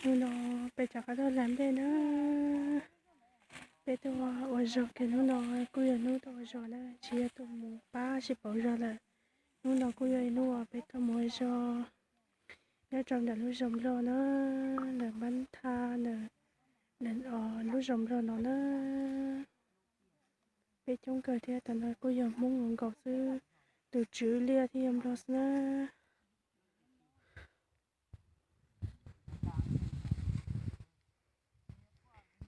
Hnub no peb rov qab tuaj hlais nplej na. Peb tuaj ua zog kiag hnub no, kuj yog hnub tuaj ua zog na, tsis yog tuaj mus pab sib pauv zog lawm. Hnub no kuj yog ib hnub uas peb tuaj mus ua zog nyob rau ntawm lub zos Nplog na, ntawm Npab Thaj, ntawm lub zos Nplog no na. Peb coob kawg thiab, tam no kuj yog Hmoob nkaus xwb, tus tswv liaj thiaj yog Nplog xwb na.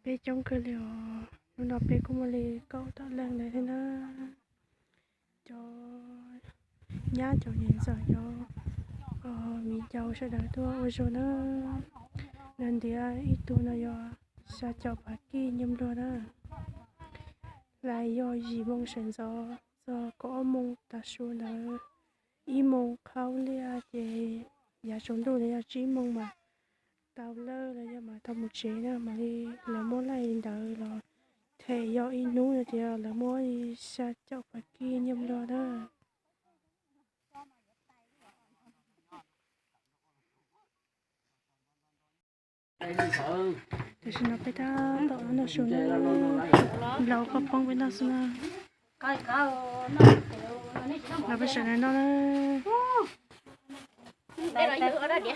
Peb coob kawg li os, hnub no peb kuj muaj li kaum tawm leej ntawd thiab na. Cov nyab cov niam ntxawm cov viv ncaus sawv daws tuaj ua zog na. Lawv ntiav ib tug no yog xya caum phav kij nyiaj Nplog na. Hlais yog yim moo sawv ntxov txog kaum ob moo tav su ntawd, ib moo qhaub liaj ces yav tsaus ntuj ntawd yog tsib moo mas tau lawj los yog mas tau mus tsev na, mam li lawv muab laij li ntawd los them yog ib hnub no ces lawv muab li xya caum phav kij nyiaj Nplog na. Tam sim no peb tab tom noj su na, nplaum koj poob peb noj xwb na. Los peb sawv daws noj na. Lawv yug kuv rab.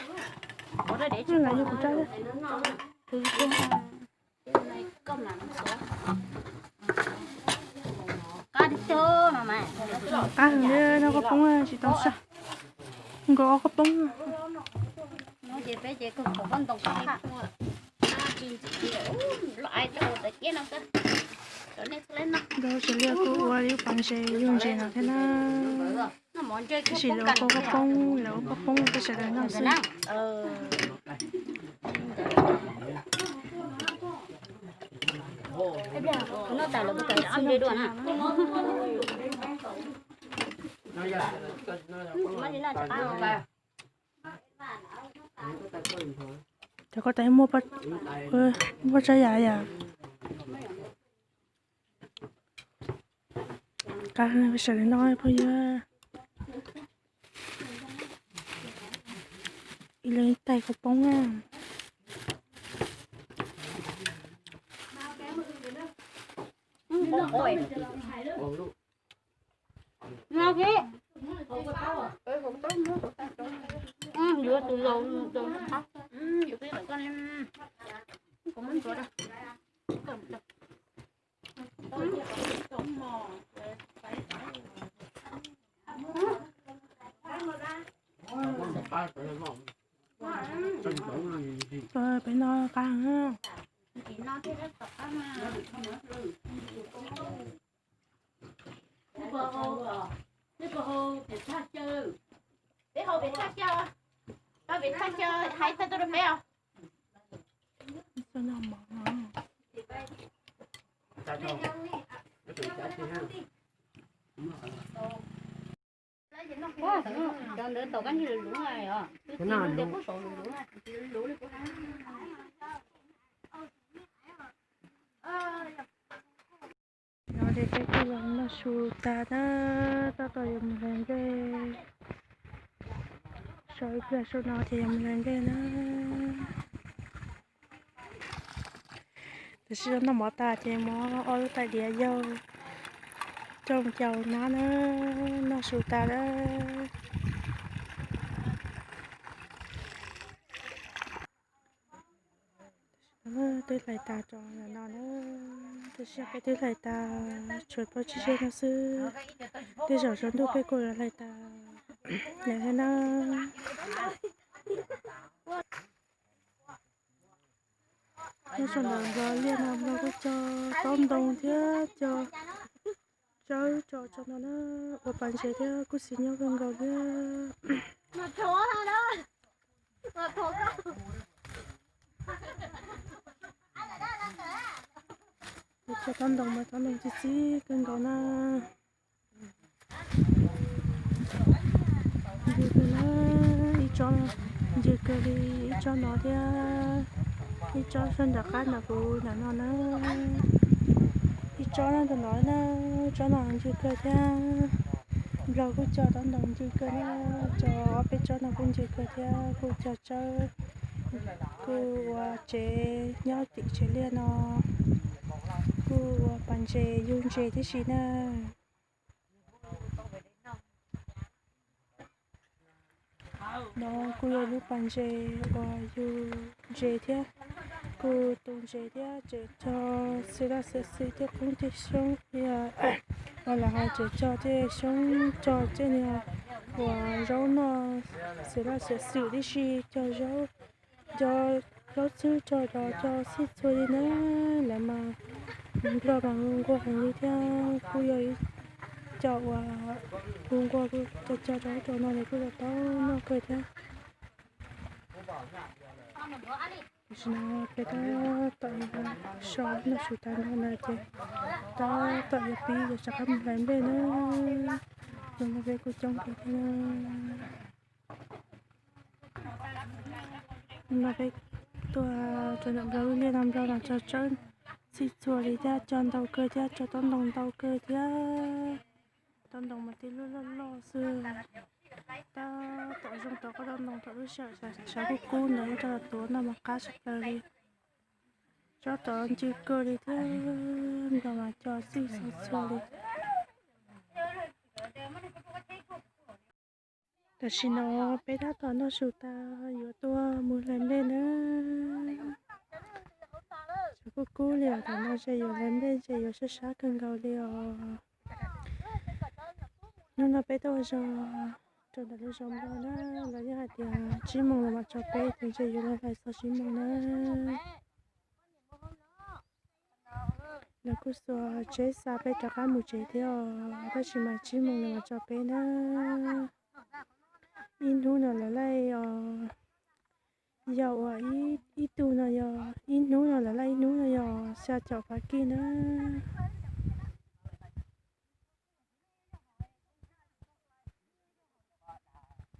Qab heev li, noj koj poob tsis tau saj, nkaus ob koj poob. Nrog sawv liaj kuj ua li ub pas ntses yug ntses no thiab na. Tab sis lawv ua koj poob, lawv ua koj poob peb sawv daws noj xwb. Cov koj tais muaj, muaj tsab yam yam. Qab heev, sawv daws noj phooj ywg. Ib leeg ib tais koj poob na. Peb no qab heev. Peb hau pem thaj chaw, pem thaj chaw hais txog tuaj rau peb os. Cov ntawd tau kab ntsig luv luv, luv luv. No ces peb kuj los noj su tas na, tab tom yuav mus hlais nplej. Sau ib pliag sau no ces yuav mus hlais nplej na. Tam sim no noj mov tas ces muab ob lub tais diav yaug coj mus caum nab na, noj su tas na. Twb hlais tas tso no na, tam sim no peb twb hlais tas tshuav plaub tsib zej no xwb. Tej zaum tsaus ntuj peb kuj yuav hlais tas lawm thiab na. Nyob rau ntawm Nplog liaj no Nplog kuj cog taub ntoo thiab cog tsawb tso tso no na, ua pas ntses thiab kuj xis nyob kawg nkaus thiab. Cog taub ntoo mas taub ntoo txi txib kawg nkaus na. Ncw kawg na, ib tsob ncw kawg li, ib tsob no thiab, ib tsob sab nram qab nram kuv nram no na. Ib tsob no ntawm no na, tsob no ncw kawg thiab. Nplog kuj cog taub ntoo ncw kawg na, cog ob peb tsob no kuj ncw kawg thiab, kuj cog tsawb Kuj ua tsev nyob tim tsev liaj no, kuj ua pas ntses yug ntses tib si na. No kuj yog lub pas ntses uas yug ntses thiab, kuj tu ntses thiab tseem cog xws laj xws xwm tej qoob tej xyoob, uas lawv hais tseem cog tej xyoob cog tej niag uas zaub noj xws laj xws xwm tib si, cog zaub, cog zaub txhwb cog rau cog xij txhua li na. Lawv mas nplog mas hu nquag heev li thiab, kuj yog ib co uas hu nquag kuj cog cog rau ub rau no los kuj tau noj kawg thiab. Tam sim no peb tab tom so noj su tas nrho na ces tab tom yuav pib yuav rov qab mus hlais nplej na. Tus no peb kuj coob kawg thiab. No peb tuaj rau ntawm nplog lub liaj no, nplog mas tsawb tsawb txhij txhua li thiab, cog ntau kawg thiab, cog taub ntoo ntau kawg thiab. Taub ntoo mas tib lub loj loj xwb. Tab tom zoo tau qab taub ntoo tom lub sij hawm sab kub kub ntawd rau tuav noj mas qab tshaj plaws li. Tsob tom ncw kawg li thiab, nplog mas cog txhij txhua txhua li. Tam sim no peb tab tom noj su tas yuav tuaj mus hlais nplej na. Tshav kub kub li os, tam no ntshe yuav hlais nplej ntshe yuav sab sab kawg nkaus li os. Hnub no peb tuaj ua zog rau ntawm lub zos nplog na, lawv yeej hais tias tsib moos los mam tso peb, ces ntshe yuav los hlais txog tsib moos na. Lawv kuj xuas tsheb xa peb rov qab mus tsev thiab os, tab sis mas tsib moos los mam tso peb na. Ib hnub no lawv laij os, yog uas ib tug no yog ib hnub no lawv laij ib hnub no yog xya caum fav kij na.